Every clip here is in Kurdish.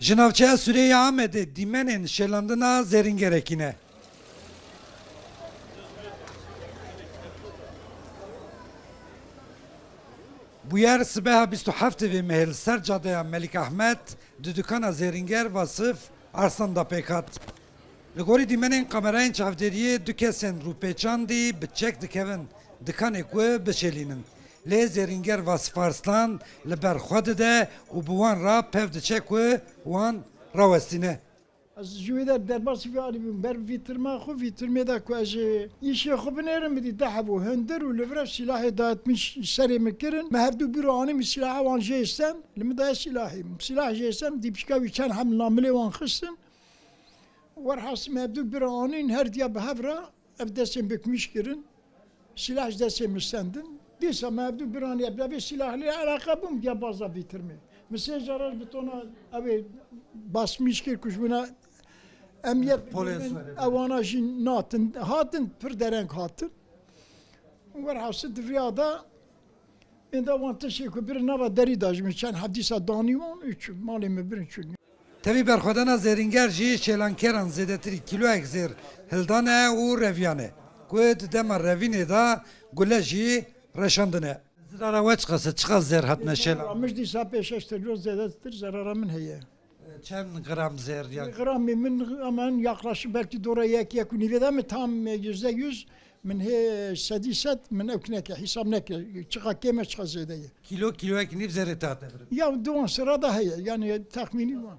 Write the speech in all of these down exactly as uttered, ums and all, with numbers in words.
Ji navçeya Sûrê ya Amedê dîmenên şêlandina Zêrîngerekî ne. Bûyer sibeha bîst û heftê vê mehê li ser cadeya Melik Ahmed di dukana Zêrînger Vasif Arslan de pêk hat. Li gorî dîmenên kamerayên çavdêriyê du kesên rûpêçandî bi çek dikevin dikanê ku bişêlînin. Lê Zêrînger Vasif Arslan li ber xwe dide û bi wan re pev diçe ku wan rawestîne. Ez ji wê der derbasî vê alî bûm. Ber vîtirma xwe, vîtirmê de ku ez ji îşê xwe binêrim, min dî deh hebû hundir û li vir re sîlahê dayetmiş serê min kirin. Me hevdû bîro anî, min sîlaha wan jê stand, li min daye sîlahê. Sîlah jê stand, dîpçika wî çend heb namilê wan xistin. Werhasil me hevdû bîro anîn, her diya bi hev re ev destên bikmiş kirin. Sîlah ji destê min stendin. Dîsa me hevdû biranî, ev devê sîlah lê eleqe bûm, diya baza vîtirmê. Min sê carar bi tona ew ê basmîş kir ku ji mina emniyet Polê bigirin, Sûriyê. Ewana jî natin, hatin, pir dereng hatin. Werhasil di vîya de ênda wan tiştê ku birin nava derî da ji min çend hevdîsa danî wan û çûn, malê min birin çûn. Tevî berxwedana Zêrînger jî şêlankeran zêdetirî kîloyek zêr hildane û reviyane, ku di dema revînê de gule jî reşandine. Zirara we çiqas e, çiqas zêr hatine şêlan? Min dîsa pêşeştir lo zêdetir zerara min heye. Çend gram zêr ya? Gramê min hemen yaklaşık belki dora yek, yek û nîvê de min tam yüzde yüz, min hê sedî sed, min ew neke, hîsab neke. Çiqa kêm e, çiqa zêde ye. Kîlo, kîloyek nîv zêrê te hate birin? Ya di wan sira da heye, yani texmînî wan.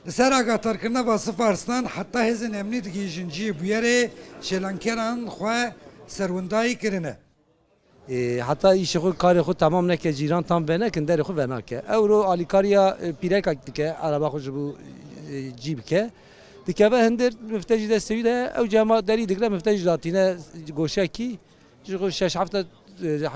Li ser agadarkirina Vasif Arslan heta hêzên emnî digihîjin cihê bûyerê şêlankeran xwe serwindayî kirine. Ê, heta îşê xwe, karê xwe temam neke, cîran tam venekin, derê xwe venake. Ewro alîkariya, e, pîreka dike, ereba xwe ji bo, e, cî bike. Dikeve hindir, mifte jî destê wî de, ew cema derî digre, mifte jî datîne goşekî. Ji xwe şeş heft, e,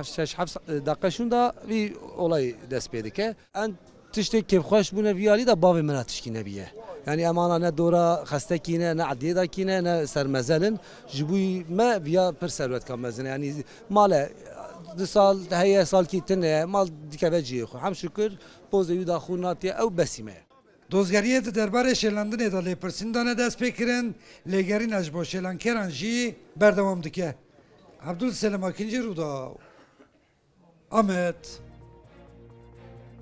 şeş heft deqe şûnda vî olayî dest pê dike. En tiştê kêfxweş bûne vî alî de bavê min re tişkî nebiye. Yanî em ana ne dora xestekî ne, ne edliyê de kî ne, ne sermezin in. Ji bo me viya pir serwetka mezin e. Yanî male du sal heye, salkî tune ye, mal dikeve cihê xwe. Hem şukir pozê wî daxû natiye, ew besî me ye. Dozgeriyê di derbarê şêlandinê de lêpirsîn dane destpêkirin, lêgerîna ji bo şêlankeran jî berdewam dike. Abdul Selim Akinci, Rûdaw, Amed.